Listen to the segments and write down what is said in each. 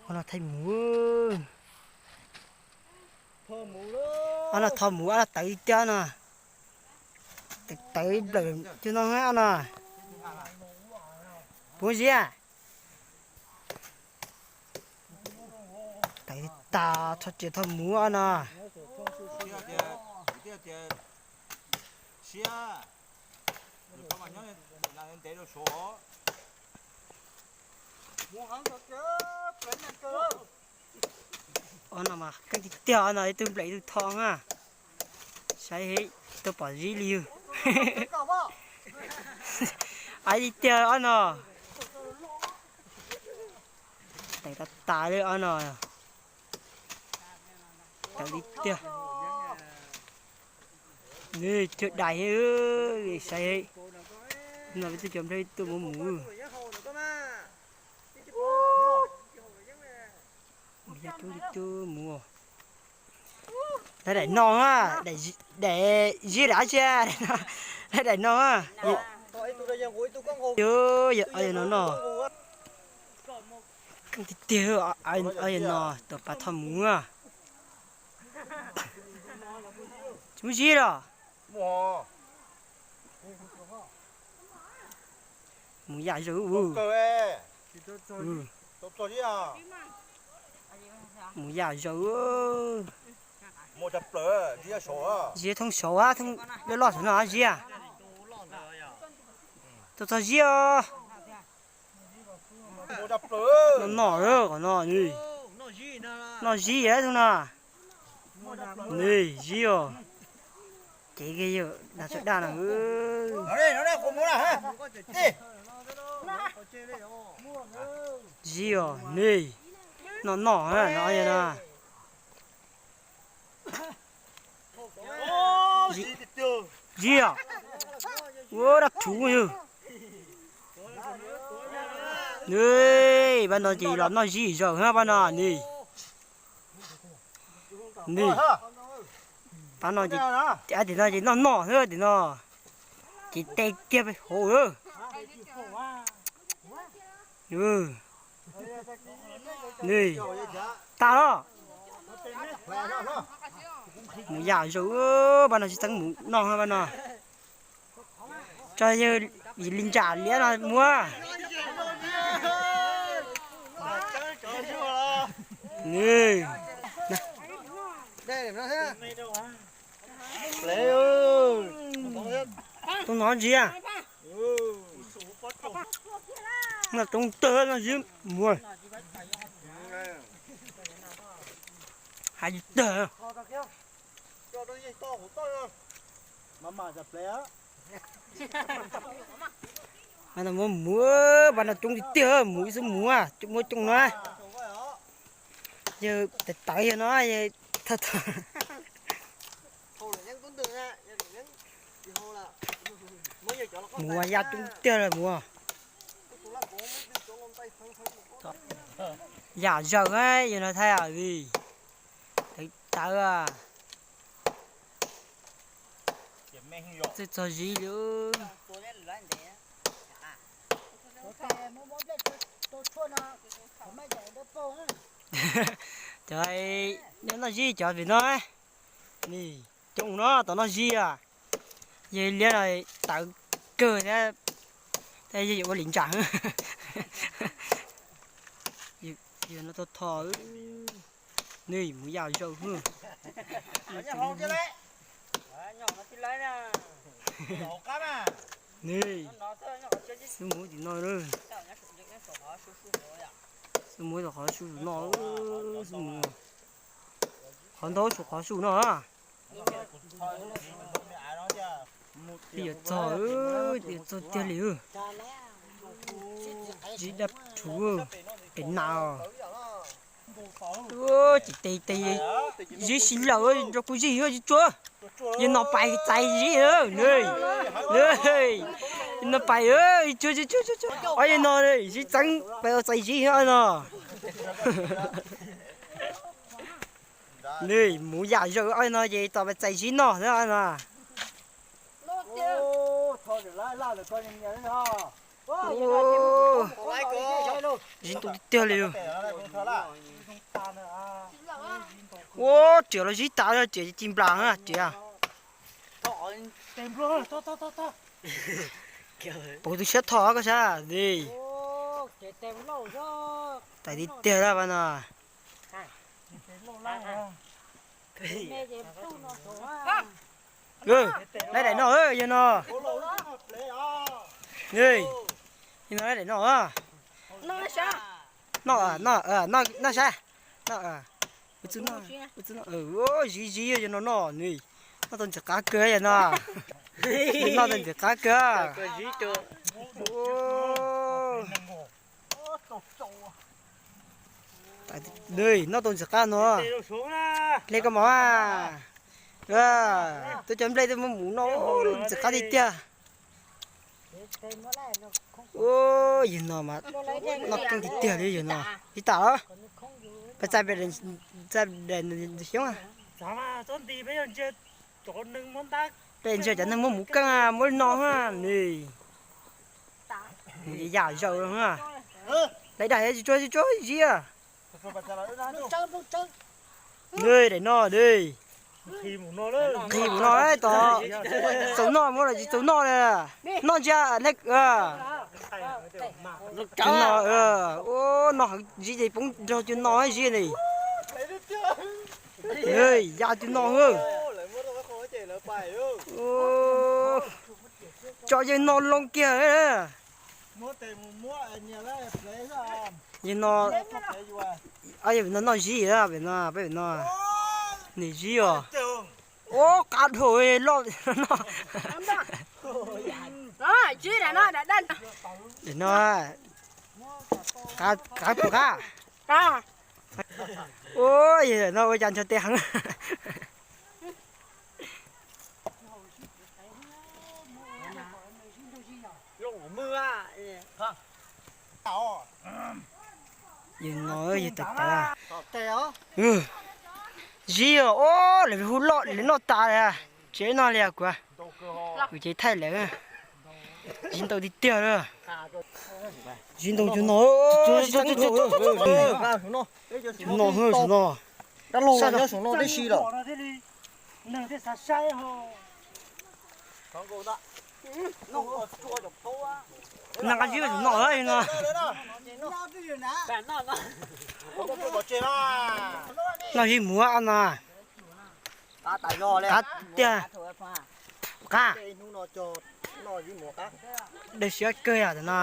Ob no thaij muv, ob no tho muv, ob no tawv tiag no. Tawv nplawm cuag no no. Puas ziab? Tawv tas, tho riam tho muv ob no. Ob no mas keej tiag tiag, ob no ib tug nplawm ib tug tho na. Saib tau pom zib li yug. Aib li tiag ob no. Tawv tas tas li ob no. Tawv li tiag. Nws cuag dais, saib no peb twb cov nplej tuaj muv muv. Mus yog coob li coob mus. Lawv daim no, daim zib daim tsi, lawv daim no. Yog no no. Tiag tiag, no tom pas tho muv. Tsis muaj zib los? Mus yam zaws. Mus yam zaws. Zib thooj saud, thooj loj loj saum no zib. Txog txog zib os. Noj noj, qhov no noj zib thooj no. Nws zib os. Cev kiag yawg dag tsawg daj no. Zib os, nws noj noj no. Zib os. Ua dab rhuv yog. Nws pab no ces los noj zib zaws pab no nws. Nws pab no ces, tim no ces noj noj xwb tim no. Ces teb kiag peb hauv. Nws tag los. Mus yam zaws, pab no tsis txeeb mus noj pab no. Tso yawg li ntsam liab no muab. Tub no zib, no tub tawg no zib muag. Hais tawg. Muab muv, pab no coob tiag tiag, muv ib xub muv, coob muab coob no. Yawg tawv tawv yawg no, yawg thawj thawj. Muv mas ya coob tiag lawm muv. Yam zaws, yawg no thaij li. Tawv tawv. Txawj txog zib li. Cov nyob noj zib cov pem no, nws coob no tom noj zib a. Yog liab no tawv kawg thiab, yog yuav ua li ntsam. Yog no tho tho, nws mus yam zaws. Nws, xub muv tim no, xub muv tom qhov su no, xub muv, qhov ntau su qhov su no. Twb yuav txog, twb yuav txog tiag li. Zib dab rhuv, pem nas. Ces tes tes zib si lawm, nrog kuv zib yuav zib tsuag. Yog no pais txais zib, no pais, ob yog no zib txeeb pais txais zib no. Nws mus yam zaws, ob no ces tos pais txais zib noj xwb no. Zib ntau tiag tiag li. Ua riam los zib tas, riam ci nplas na riam. Pauv tus siab tho koj sab li. Tais tiag tiag lawm no. Laib daim no yog no. Yog no laib daim no. Noj, noj saib. Zib zib yog no noj, noj tau ntxim qab kawg yog no. Noj tau ntxim qab kawg. Noj tau ntxim qab no. Hle koj mov. Tuaj cov nplej tuaj muab mus noj, ntxim qab tiag tiag. Yog no mas noj keej tiag tiag li yog no. Ib tam los peb txaij daim xyoob. Peb ntsia cov neeg muab mus keej muab li no nws yam zaws. Lawv dag tsis tsuag tsis tsuag zib. Daim no, nqhis mus no tos. Txaus noj muab los tsis txaus noj li. Noj ntsia le. No, no heev zib ces poob nrog cua no zib li. Ya cua no. Tso yawg no loo kiag. Yawg no, no noj zib pem no, pem no. Nws zib os. Ua qab dhau loj no. Pem no, qab puas qab. Ua yawg no ua cas ntshaw tes heev. Yawg no yawg tawv tawv. Zib os, lawv hu loj lawv noj tas li. Tsev no li kuv, kuv ces thaij lawm. Zib ntau tiag tiag li. Zib ntau cua no. No, no. Noj zib no. Noj zib muab no. Qab tiag. Qab. Dawb siab kawg yom no.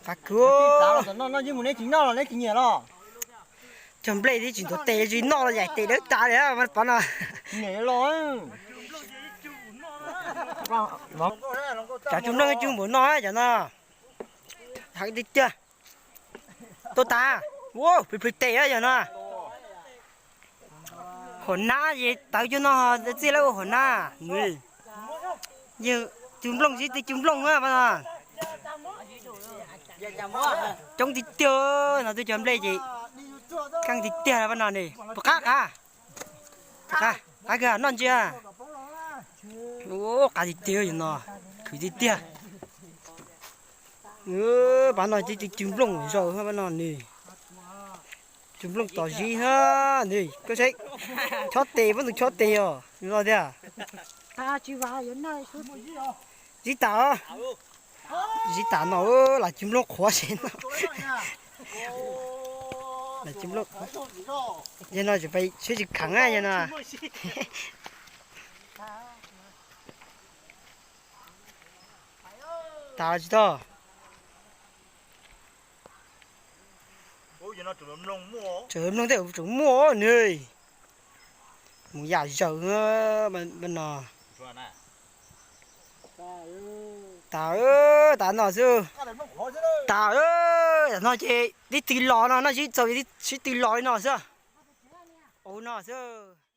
Qab kawg. Cog nplej tib tsis ntuav tes tsis noj los yaim tes dawb tas li pov no. Cov cua nplooj cua npaum no cov no. Heev tiag tiag. Tuaj tas. Ua plhws plhws tes yog no. Hom nab es tawv cua no, txij lawv ua hom nab. Yawg cua nplooj zib tw cua nplooj no. Coob tiag tiag no, twb cog nplej ces keej tiag tiag pab no ne. Puas qab qab? Qab kawg noj ntsia. Qab tiag tiag no, khwv tiag tiag. Pab no tib tw cua nplooj zaus pab no ne. Cua nplooj tos zib na. Koj saib, chob tes, pab tus chob tes os, zoo tiag. Zib tas, zib tas no, lam cua nplooj qhuav seb no. Lam cua nplooj qhuav. Yog no tseem pais seb tsis kheev yog no. Tas tsis tau. Tseem mloog tej tseem muaj nws. Mus yam zaws no. Tas, tas no xwb. Tas, tas no ces tib tw los no, noj zib txaus tib tw los li no xwb. Ua no xwb.